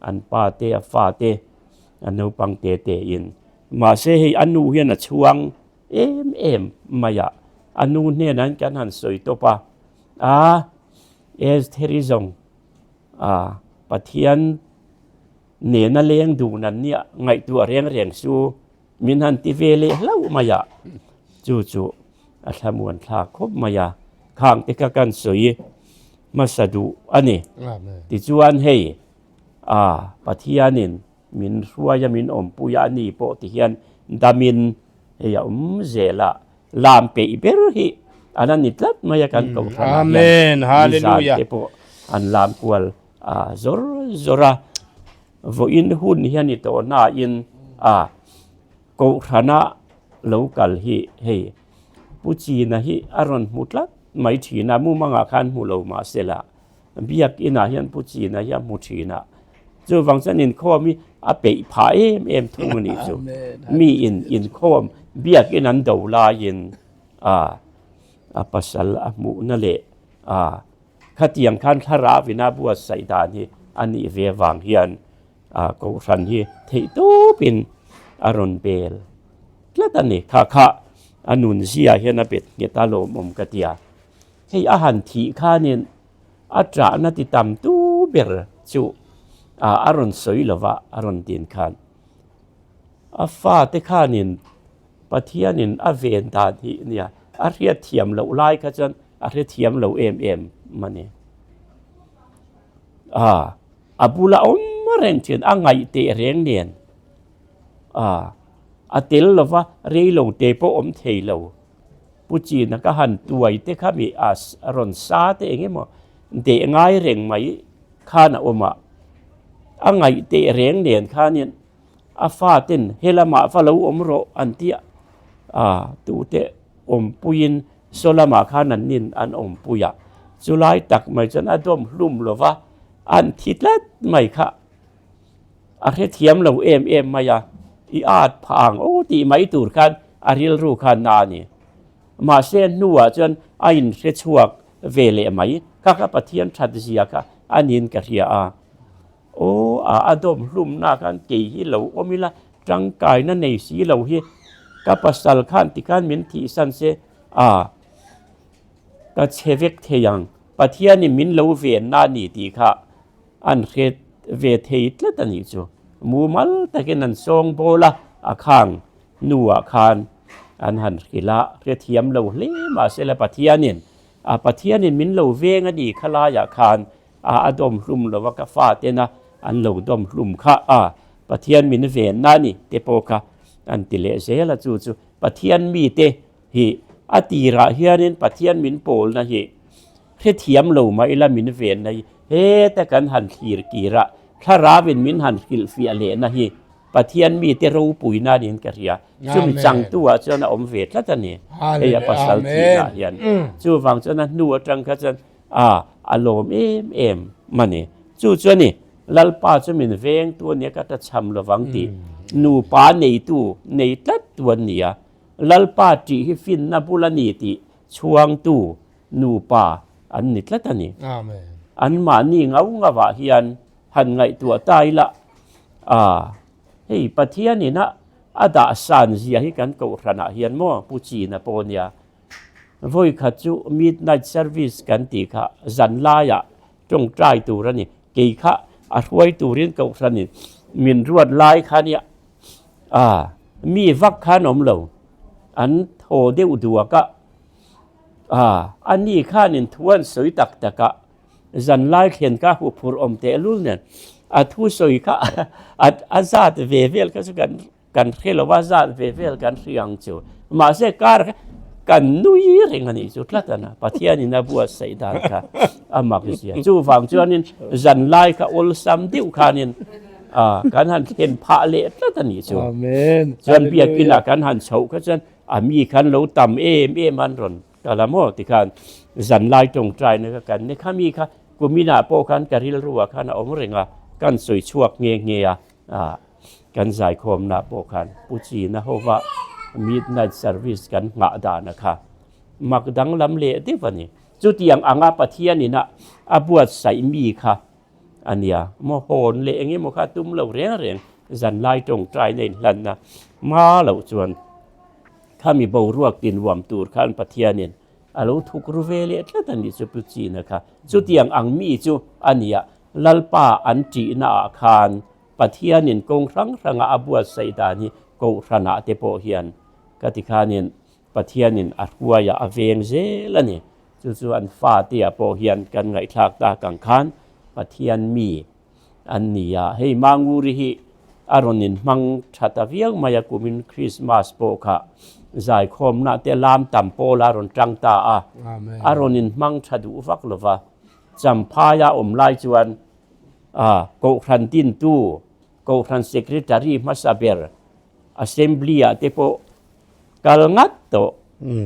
an pa te a fa te a naupang te te in mahse hei a nu hian a chhuang em em mai a, a nu hnenah hian kan han sawi tawp a, a. Estheri zawng a Pathian nena leng dun an nia ngaihtuah reng reng chu min han ti ve leh hlauh mai a, chu chu a thlamuan thlak khawp mai a, khang te kha kan sawi hmasa duh a ni. Tichuan hei a Pathianin min hruai a min awmpui a ani pawh ti hian damin hei a awm zel a, lam peih ber hi an a ni tlat mai a kan kohhran ah hian nizan te pawh an lam kual a zawr zawr a, vawiin hun hi a ni tawh nain a kohhrana lo kal hi hei Pu China hi a rawn hmu tlat mai thin a, mumangah khan hmu lo mahsela Biakinah hian Pu China hi a hmu thin a, chuvang chuan inkhawm hi a peih phah em em thung a nih chu. Mi in inkhawm biakin an do laiin a a pasal a hmuhna leh a khatiang khan thlarau ina buatsaih dan hi a nih ve avang hian a kohhran hi theih tawpin a rawn bel tlat a ni. Kha kha a nunzia hian a bet nghet a lawmawm ka tia. Hei a han thih khanin a ṭahna ti tam tu ber chu a rawn sawi lo va, a rawn din khan. A fate khanin Pathianin a ven dan hi nia a hriatthiam loh lai kha chuan a hrethiam lo em em a ni. A a bula awm reng thin a ngaih teh reng nen a a tel lo va rei lo te pawh awm thei lo. Pu China ka han tuai te kha mi a rawn sa te eng emaw deh ngai reng mai khan a awm a, a ngaih teh reng nen khanin a faten helamah va lo awm rawh an ti a, a tute awmpuiin saw lamah khan an nin an awmpui a, chulai tak mai chuan a dawm hlum lo va, an thi tlat mai kha. A hrethiam lo em em mai a, i at phah ang aw tih mai tur khan a rilru khan na a ni. Mahse hnuah chuan a inhre chhuak ve leh mai, kha kha Pathian that zia kha a niin ka hria a. Aw a a dawm hlumna khan kei hi lo awm ila, tangkaina nei si lo hi ka pasal khan tikhan min thihsan se a ka chhe vek thei ang, Pathianin min lo venna a ni tih kha An hret ve thei tlat a nih chu. Mumal takin an sawng bawl a, a khang hnuah khan an han hrilh a, hrethiam lo hle mahsela Pathianin a Pathianin min lo veng a ni kha laiah khan a a dawm hlum lo a, ka fatena an lo dawm hlum kha a Pathian min venna a ni te pawh kha an ti leh zel a, chu chu Pathian mite hi a tirah hianin Pathian min pawlna hi Hrethiam lo mah ila min venna hi heta kan han thlir kir a, thlarauin min han hrilhfiah lehna hi Pathian mite ropuina niin ka hria. Chumi changtu ah chuan a awm ve tlat a ni, hei a pasal thihna hian. Chuvang chuan a hnu atang kha chuan a a lawm em em a ni. Chu chu a ni, Lalpa chu min vengtu a nia ka ta cham lovang tih nupa neitu nei tlat tu an ni a, Lalpa tih hi finna bul a ni tih chhuangtu nupa an ni tlat a ni. Anmahni ngau ngauah hian han ngaihtuah ta ila, a hei Pathianin a a dah san zia hi kan kohhranah hian maw Pu China pawh nia. Vawikhat chu midnight service kan tih kha zan laiah. Tawngtai tur a ni. Kei kha a hruai turin kohhranin min ruat lai kha nia a mi vak khan awm lo. An thaw deuh duak a, a ani khanin thu an sawi tak tak a, zanlai thlen kha huphurh awm tehlul nen a thusawi kha a zat ve vel kha chu kan Kan hre lo a, zat ve vel kan hria ang chu. Mahse kar kha kan nui reng a nih chu tlat a na. Pathianin a buatsaih dan kha a mak zia. Chuvang chuanin zanlai kha awlsam deuh khanin kan han thlen phah leh tlat a nih chu. Amen. Chuan biakinah kan han chhoh kha chuan a mi khan lo tam em em an rawn kal a maw tikhan zanlai tawngtaina kha kan ni kha mi kha kuminah pawh khan ka rilruah khan a awm reng a, kan sawi chhuak nghe nghe a. Kan zaikhawmna pawh khan Pu China hova midnight service kan nghah dana kha mak danglam leh deuh a ni. Chutiang anga Pathianin a a buatsaih mi kha a nia. Maw hawn leh eng emaw kha tum lo reng reng zanlai tawngtaina inhlanna hma loh chuan khami boruak tinvuam tur khan Pathianin a lo thuk ru ve leh tlat a nih chu Pu China kha. Chutiang ang mi chu a nia Lalpa an ṭihna ah khan Pathianin kawng hrang hranga a buatsaih dan hi Kohhranah te pawh hian ka ti khanin Pathianin a hruaiah a veng zel a ni. Chu chu an fateah pawh hian kan ngaihthlak tak ang khan Pathian mi an ni a. Hei Manguri hi a rawn inhmang tha ta viau mai a, kumin Krismas pawh kha zaikhawmna te lam tam pawl a rawn tang ta a, a rawn inhmang tha duh vak lo va. Champhaia awm lai chuan Kohhran dintu, Kohhran Secretary hmasa ber, Assembly-ah te pawh kal ngat tawh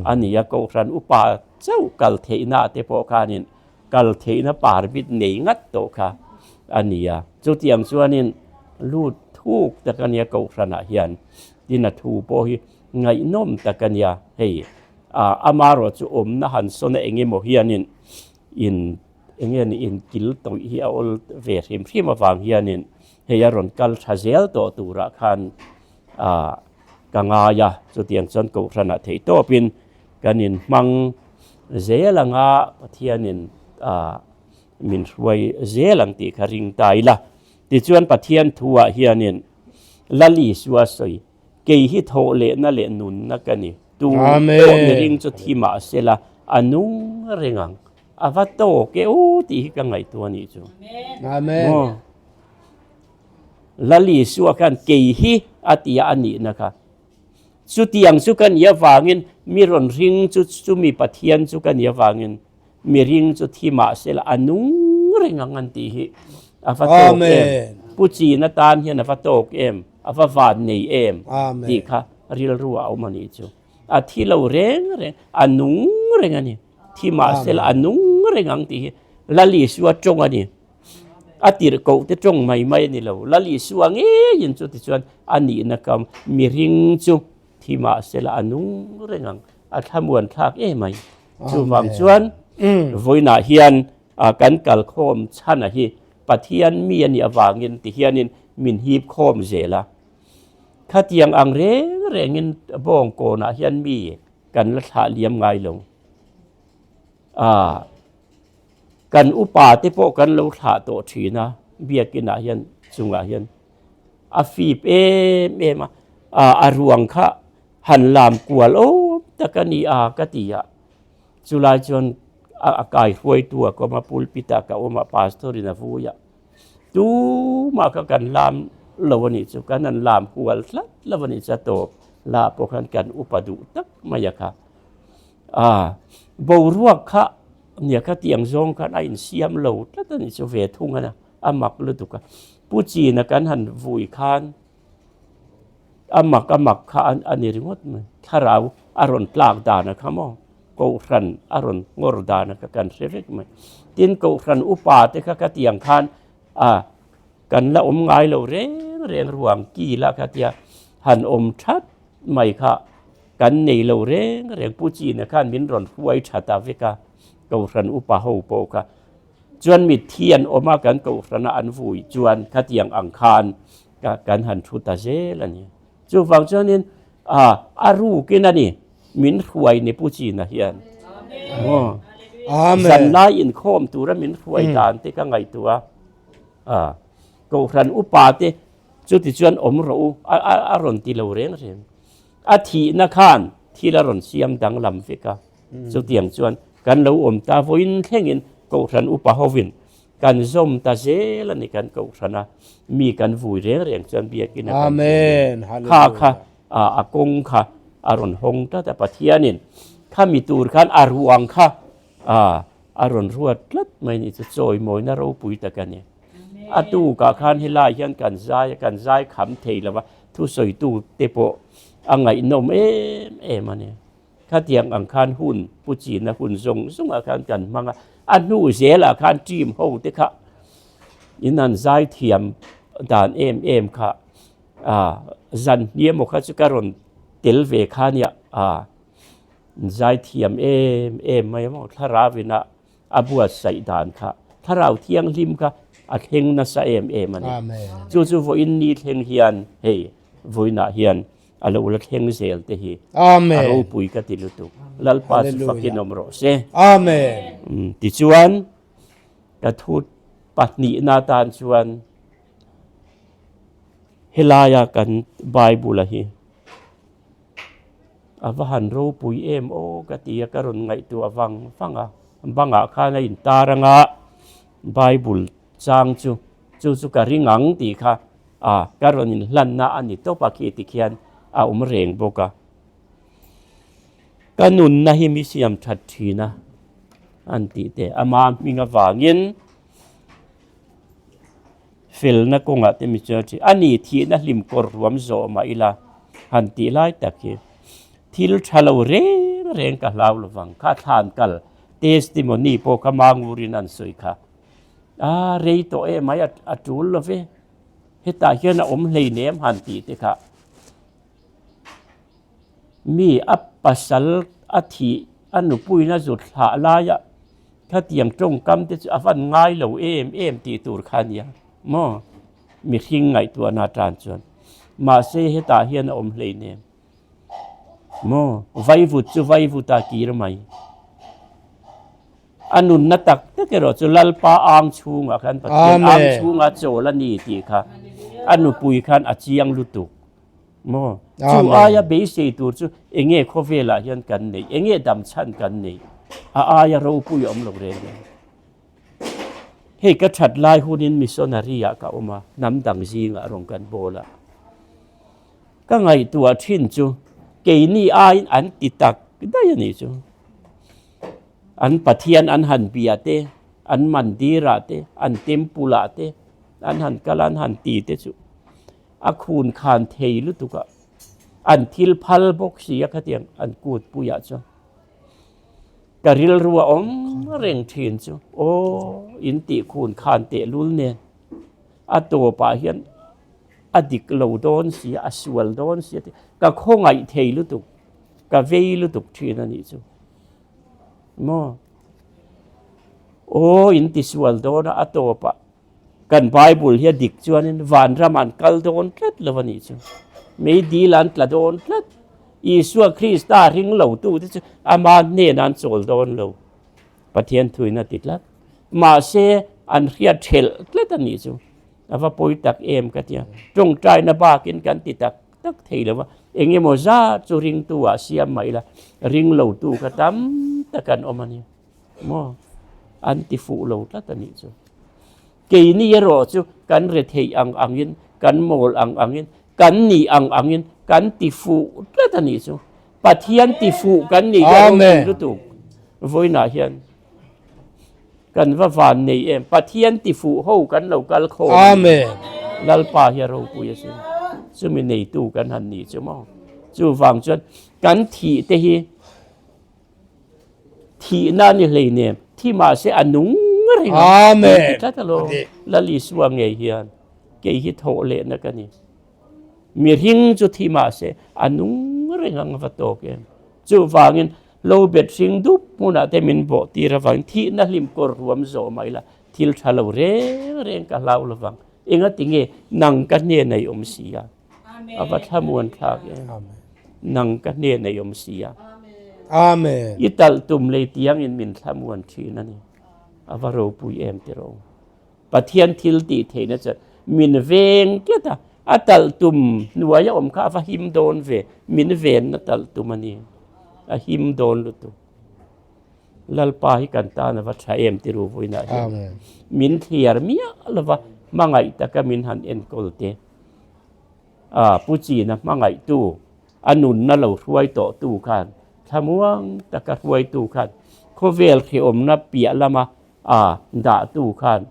a ni a, Kohhran upa chauh kal theihnaah te pawh khanin kal theihna permit nei ngat tawh kha a ni a. Chutiang chuanin lut thuk tak a nia Kohhranah hian, tin a thu pawh hi ngaihnawm tak a nia hei. Amarawh chu awmna han sawn a eng emaw hianin in eng nge ni in kil tawih hi a awl ve hrim hrim avang hianin hei a rawn kal tha zel tawh turah khan ah ka ngai a, chutiang chuan kohhranah theih tawpin kan inhmang zel ang a, Pathianin ah min hruai zel ang tih kha ring ta ila. Tichuan Pathian thuah hianin Lal Isua sawi Kei hi thawh lehna leh nunna ka ni. Tu pawh miring chu thi mah sela a nung reng ang. A va tawk e aw tih hi ka ngaihtuah a nih chu. Amen. Maw? Lal Isua khan kei hi a ti a a nihna kha. Chutiang chu ka nih avangin mi rawn ring chu chumi Pathian chu ka nih avangin Miring chu thi mah sela a nung reng ang an tih hi a va tawk em. Pu Chin atan hian a va tawk em, a va van nei em tih kha rilru a awm a nih chu. A thi lo reng reng, a nung reng a ni. Thi mah sela a nung reng ang tih hi Lal Isua tawng a ni. A tirhkoh te tawng mai mai a ni lo. Lal Isua ngeiin chu tichuan a nihna kam miring chu thi mah sela a nung reng ang. A thlamuan thlak em ai. Chuvang chuan vawiinah hian kan kalkhawm chhana hi Pathian mi a nih avangin ti hianin min hip khawm zel a. Khatiang ang reng rengin bawngkawnah hian mi kan la thlah liam ngai lo. Kan upa te pawh kan lo thlah tawh thin a, biakinah hian chungah hian a fip em em a, a ruang kha Han lam kual awm tak a ni a ka ti a, chulai chuan a kai hruaitu a kawm a, pulpit ah ka awm a, pastor in a vui a, tumah kha kan lam lo a nih chu, kan han lam kual tlat lo a nih chu a tawp lah pawh khan kan upa duh tak mai a kha. A boruak kha nia kha tiang zawng khan a insiam lo tlat a nih chu ve thung a nia, a mak lutuk a. Pu China kan han vui khan A mak a mak kha a ni ringawt mai. Thlarau a rawn tlak dan a kha maw? Kohhran a rawn ngawr dan a kha kan hre vek mai. Tin, Kohhran upa te kha ka tiang khan a kan la awm ngai lo reng reng ruang kil a kha tia han awm that mai kha kan nei lo reng reng. Pu China khan min rawn hruai tha ta vek a, Kohhran upa ho pawh kha. Chuan mitthi an awm a, kan Kohhrana an vui chuan khatiang ang khan Ka kan han thu ta zel a ni. Chuvang chuanin a a rukin a ni min hruai ni Pu China hian. Aw. Zanlai inkhawm tura min hruai dan te ka ngaihtuah a. Kohhran upa te chutichuan awm rawh u a rawn ti lo reng reng. A thihna khan thil a rawn siam danglam vek a. Chutiang chuan kan lo awm ta vawiin thlengin Kohhran upa hovin kan zawm ta zel a ni kan Kohhrana mi kan vui reng reng chuan biakina kan vui kha kha a kawng kha a rawn hawng tlat a Pathianin khami tur khan a ruang kha a rawn ruat tlat mai ni chu chawimawina ropui tak a ni. A tukah khan helai hian kan zai a kan zai kham thei lo va thusawitu te pawh a ngaihnawm em em a ni. Khatiang ang khan hun pu china hun zawng zawngah khan kan hmang a, a hnu zelah khan team ho te kha in an zai thiam dan em em kha ah zan hni emaw kha chu ka rawn tel ve kha nia ah zai thiam em em mai maw thlarau ina a buatsaih dan kha thlarau thianghlim kha a thleng nasa em em a ni. Chu chu vawiin ni thleng hian hei vawiinah hian a lo la thleng zel te hi a ropui ka ti lutuk. Lalpa chu fakin awm rawh se. Amen. Tichuan ka thu pahnihna tan chuan helaia kan Bible a hi A va han ropui em aw ka ti a, ka rawn ngaihtuah vang vang a, bangah khan a intar anga Bible chang chu chu chu ka ring ang tih kha a ka rawn inhlanna a ni tawp a khi tikhian a awm reng bawk a. Ka nunna hi mi siam that thin a an tih teh ama hming avangin Felna kawngah te mi chuan a ni thihna hlim kawr ruam zawh mah ila han tih lai tak hi thil tha lo reng reng ka hlau lo vang kha thlan kal testimony pawh kha mangurin an sawi kha a rei tawh em mai a tul lo ve hetah hian a awm hleinem han tih te kha. Mi a pasal a thih a nupuiin a zut thlah laia khatiang tawngkam te chu a van ngai lo em em tih tur kha a nia maw mihring ngaihtuahna atan chuan mahse hetah hian a awm hleinem maw vaivut chu vaivut a kir mai a nunna tak tak erawh chu Lalpa ang chhungah khan Pathian ang chhunga chawl a ni tih kha a nupui khan a chiang lutuk. Maw? Chu aia beisei tur chu enge khawvelah hian kan neih, enge dam chhan kan neih, a aia ropui a awm lo reng reng. Hei ka that lai hunin missionary ah ka awm a, hnam dang zingah rawn kan bawl a. Ka ngaihtuah thin chu keini aiin an ti tak daih a nih chu. An Pathian an han bia te, an mandir ah te, an temple ah te, an han kal a, an han ti te chu. A khun khan thei lutuk a, an thil phal bawk si a khatiang an kut puiah chuan ka rilru a awm reng thin chu aw in tih khun khan tehlul nen a tawpah hian a dik lo dawn si a, a sual dawn si a tih ka khawngaih thei lutuk ka vei lutuk thin a nih chu maw aw in ti sual dawn a a tawpah. Kan Bible hi a dik chuanin vanram an kal dawn tlat lo a nih chu. Meidil an tla dawn tlat. Isua Krista ring lo tu te chu ama hnenah an chawl dawn lo. Pathian thuin a ti tlat. Mahse an hriat thelh tlat a nih chu. A va pawi tak em ka tia. Tawngtaina bakin kan ti tak tak thei lo va. Eng emaw zat chu ringtu ah siam mah ila ring lo tu kha tam tak an awm a nia. Maw? An ti fuh lo tlat a nih chu. Keini erawh chu kan retheih ang angin, kan mawl ang angin, kan nih ang angin kan ti fuh tlat a nih chu. Pathian ti fuh kan nih hi a ropui lutuk. Vawiinah hian kan va van nei em. Pathian ti fuh ho kan lo kal khawm a ni. Lalpa hi a ropui asin. Chumi neitu kan han nih chu maw. Chuvang chuan kan thih te hi Thihna a ni hleinem, thi mahse a nung reng a. Amen. Ti tlat alo. Lal Isua ngei hian kei hi thawh lehna ka ni. Mihring chu thi mahse a nung reng ang va tawk em. Chuvangin lo bet hring dup hmunah te min bawh tir avangin thihna hlim kawr ruam zawh mai la thil tha lo reng reng ka hlau lovang. Engati nge nang ka hnenah i awm si a. A va thlamuan thlak em. Nang ka hnenah i awm si a. Amen. I talh tum lei tiangin min thlamuan thin a ni. A va ropui em tiraw. Pathian thil tih theihna chuan min veng tlat a, a talh tum hnuaia awm kha a va him dawn ve, min venna talh tum a ni. A him dawn lutuk. Lalpa hi kan tan a va tha em ti ru vawiinah hian. Min thliar miah lova hmangaih taka min han enkawl te. A Pu China hmangaihtu, a nunna lo hruai tawhtu khan, thlamuang taka hruaitu khan khawvel hrehawmna piah lama a dahtu khan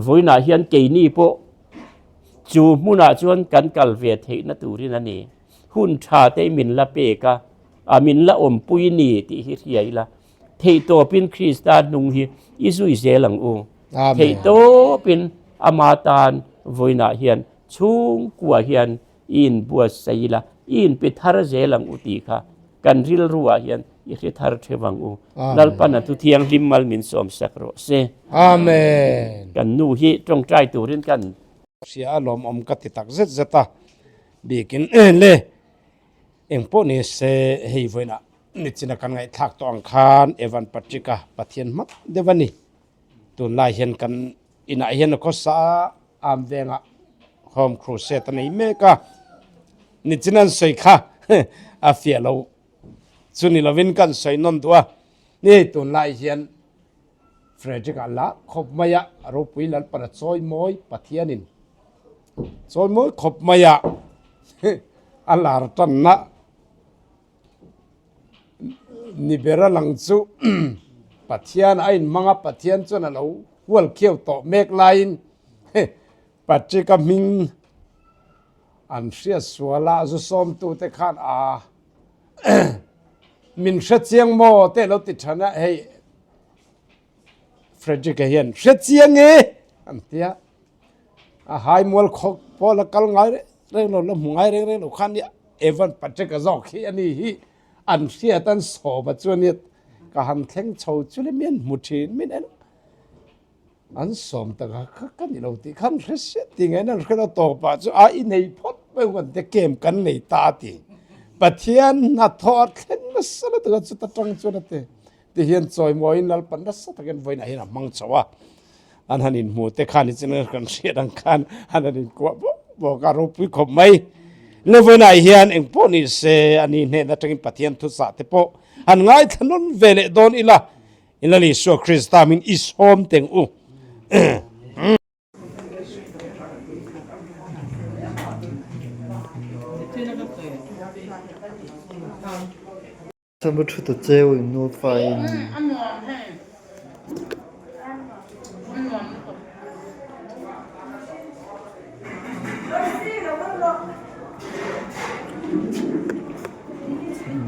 vawiinah hian keini pawh chu hmunah chuan kan kal ve theihna turin a ni. Hun tha te min la pek a, a min la awmpui ni tih hi hria ila, theihtawpin Krista hnung hi i zui zel ang u. Theihtawpin ama tan vawiinah hian chhungkua hian i inbuatsaih ila, i inpe thar zel ang u tih kha kan rilruah hian i hre thar theuh ang u. Lalpan a thu thianghlim mal min sawmsak rawh se. Amen. Kan nu hi tawngtai turin kan. Hria a lawmawm ka ti tak zet zet a, bikin le eng pawh ni se hei vawiinah nichina kan ngaihthlak tawh ang khan Evan Patrick-a Pathian hmat deuh a ni. Tunlai hian kan inah hian a khawsa a, Am vengah Home Crusade a nei mek a, nichin an sawi kha a fiah lo chu ni lovin kan sawi nawn duh a, ni tunlai hian Frederick a la khawp mai a, a ropui Lalpan a chawi mawi Pathianin chawi mawi khawp mai a a lar tanna Ni bera lang chu Pathian a inhmang a, Pathian chuan a lo hual khiau tawh mek laiin Patrick-a hming an hriat sual a, zu sawmtute khan a min hre chiang maw te lo ti than a, hei Frederick-a hian hre chiang e an ti a, a hai mual khawk pawh la kal ngai reng reng lo, la hmu ngai reng reng lo khan nia Evan Patrick-a zawk hi a ni hi an hriat an sawm a chuan nia ka han thleng chho chu le mian hmu thin min en an sawm tak a kha ka ni lo tih khan hre siat ti nge an hre lo tawp ah chu a i nei phawt mai huan te kem kan nei ta a ti Pathian hnathawh a thleng nasa lutuk a chuta tang chuan a ti Ti hian chawimawiin Lalpan nasa takin vawiinah hian a hmang chho a, an han inhmu te khan nichin kan hriat ang khan an han inkuah bawk bawk a, ropui khawp mai. Le vawiinah hian eng pawh ni se a ni hnen atangin Pathian thuchah te pawh han ngaithla nawn ve leh dawn ila, i Lal Isua Krista min i sawm teng u. Chhan thu ta cheu in nufa in.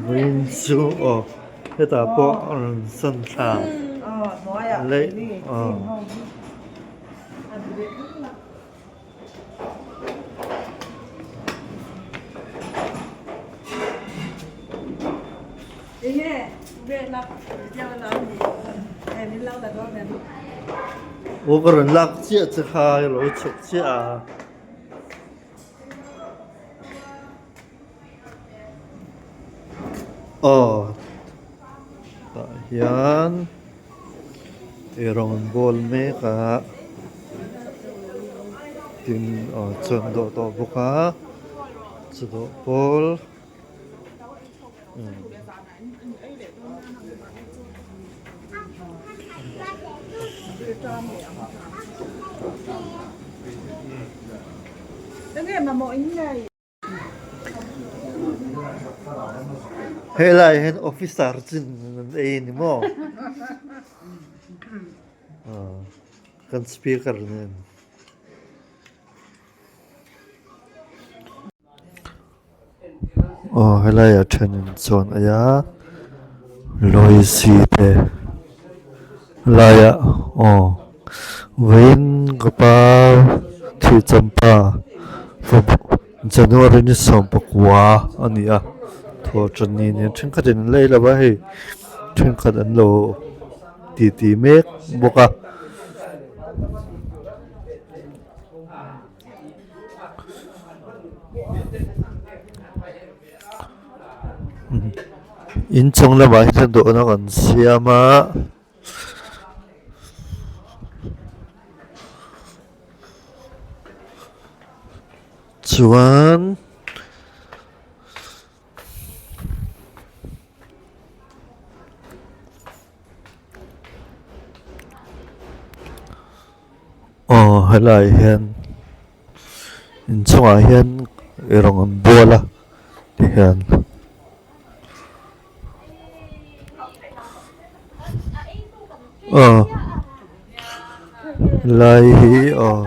Vawiin chu aw hetah pawh a rawn san thla leh aw. Aw ka rawn lak chiah che kha i lo chhuk chiah a. Aw tah hian eirawng an bawl mek a tin aw chuan dawh tawh bawk a chudawh pawl umm. Helai hian officer chin an ei a ni maw kan speaker nen. Aw helaiah thenin chuan ei a Loisy te laiah aw vawiin ka pa thihchampa January ni 19 a ni a thaw tan ni nen thenkhatin an la ei lo va hei thenkhat an lo titi mek bawk a. Inchung lamah hi chuan dawhna kan siam a. Chuan aw helaiah hian inchungah hian eirawng an bual a tihian. Aw helai hi aw.